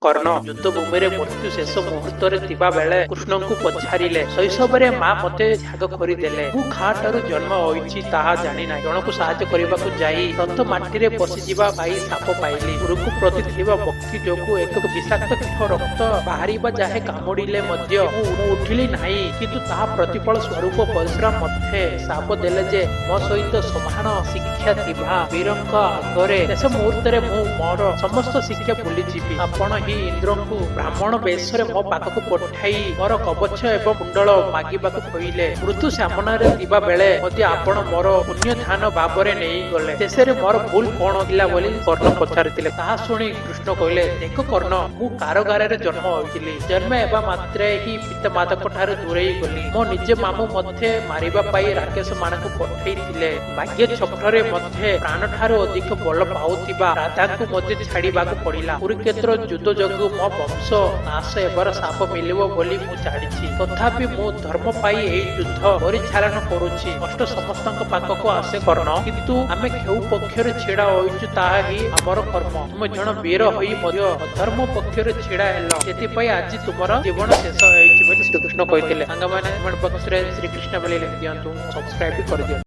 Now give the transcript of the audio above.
କର୍ଣ୍ଣ ଯୁଦ୍ଧଭୂମିରେ ମୃତ୍ୟୁ ଶେଷ ମୁହୂର୍ତ୍ତରେ ଥିବା ବେଳେ କୃଷ୍ଣଙ୍କୁ ପଚାରିଲେ, "ଶୈଶବରେ ମା ମୋତେ ତ୍ୟାଗ କରିଦେଲେ। ମୁଁ କାହାଠାରୁ ଜନ୍ମ ହୋଇଛି ତାହା ଜାଣିନାହିଁ। ଜଣକୁ ସାହାଯ୍ୟ କରିବାକୁ ଯାଇ ରଥ ମାଟିରେ ପଶିଯିବା ପାଇଁ ଶାପ ପାଇଲି। ଗୁରୁଙ୍କ ପ୍ରତି ଥିବା ଭକ୍ତି ଯୋଗୁଁ ଏକ ବିଷାକ୍ତ କୀଟ ରକ୍ତ ବାହାରିବା ଯାଏ କାମୁଡ଼ିଲେ ମଧ୍ୟ ମୁଁ ଉଠିଲି ନାହିଁ। କିନ୍ତୁ ତାହା ପ୍ରତିଫଳ ସ୍ୱରୂପ ପରଶୁରାମ ମୋତେ ଶାପ ଦେଲେ ଯେ ମୋ ସହିତ ସମାନ ଶିକ୍ଷା ଥିବା ବୀରଙ୍କ ଆଗରେ ଶେଷ ମୁହୂର୍ତ୍ତରେ ମୁଁ ମୋର ସମସ୍ତ ଶିକ୍ଷା ଭୁଲିଯିବି। ଆପଣ ହିଁ ଇନ୍ଦ୍ରଙ୍କୁ ବ୍ରାହ୍ମଣ ବେଶରେ ମୋ ପାଖକୁ ପଠାଇ ମୋର କବଚ ଏବଂ କୁଣ୍ଡଳ ମାଗିବାକୁ କହିଲେ। ମୃତ୍ୟୁ ସାମନାରେ ଥିବା ବେଳେ ମଧ୍ୟ ଆପଣ ମୋର କନ୍ୟାଦାନ ଭାବରେ ନେଇଗଲେ। ଶେଷରେ ମୋର ଭୁଲ କଣ ଥିଲା?" ବୋଲି କର୍ଣ୍ଣ ପଚାରିଥିଲେ। ତାହା ଶୁଣି କୃଷ୍ଣ କହିଲେ, "ଦେଖ କର୍ଣ୍ଣ, ମୁଁ କାରାଗାରରେ ଜନ୍ମ ହୋଇଥିଲି। ଜନ୍ମ ହେବା ମାତ୍ରେ ହିଁ ପିତାମାତାଙ୍କ ଠାରୁ ଦୂରେଇ ଗଲି। ମୋ ନିଜ ମାମୁଁ ମୋତେ ମାରିବା ପାଇଁ ରାକ୍ଷସ ମାନଙ୍କୁ ପଠାଇଥିଲେ। ଭାଗ୍ୟ ଚକ୍ରରେ ମୋତେ ପ୍ରାଣ ଠାରୁ ଅଧିକ ଭଲ ପାଉଥିବା ରାଧାଙ୍କୁ ମଧ୍ୟ ଛାଡ଼ିବାକୁ ପଡ଼ିଲା। କୁରୁକ୍ଷେତ୍ର ଯୁଦ୍ଧ ଯୋଗୁଁ ମୋ ବଂଶ ନାଶ ହେବାର ଶାପ ମିଳିବ ବୋଲି ମୁଁ ଜାଣିଛି। ତଥାପି ମୁଁ ଧର୍ମ ପାଇଁ ଏହି ଯୁଦ୍ଧ ପରିଚାଳନା କରୁଛି। କଷ୍ଟ ସମସ୍ତଙ୍କ ପାଖକୁ ଆସେ କର୍ଣ୍ଣ, କିନ୍ତୁ ଆମେ କେଉଁ ପକ୍ଷରେ ଛିଡ଼ା ହୋଇଛୁ ତାହା ହିଁ ଆମର କର୍ମ। ତୁମେ ଜଣେ ବୀର ହୋଇ ମଧ୍ୟ ଅଧର୍ମ ପକ୍ଷରେ ଛିଡ଼ା ହେଲ, ସେଥିପାଇଁ ଆଜି ତୁମର ଜୀବନ ଶେଷ ହେଇଛି" ବୋଲି ଶ୍ରୀକୃଷ୍ଣ କହିଥିଲେ। ସାଙ୍ଗମାନେ, କମେଣ୍ଟ ବକ୍ସରେ ଶ୍ରୀକୃଷ୍ଣ ବୋଲି ଲେଖି ଦିଅନ୍ତୁ, ସବସ୍କ୍ରାଇବ ବି କରିଦିଅନ୍ତୁ।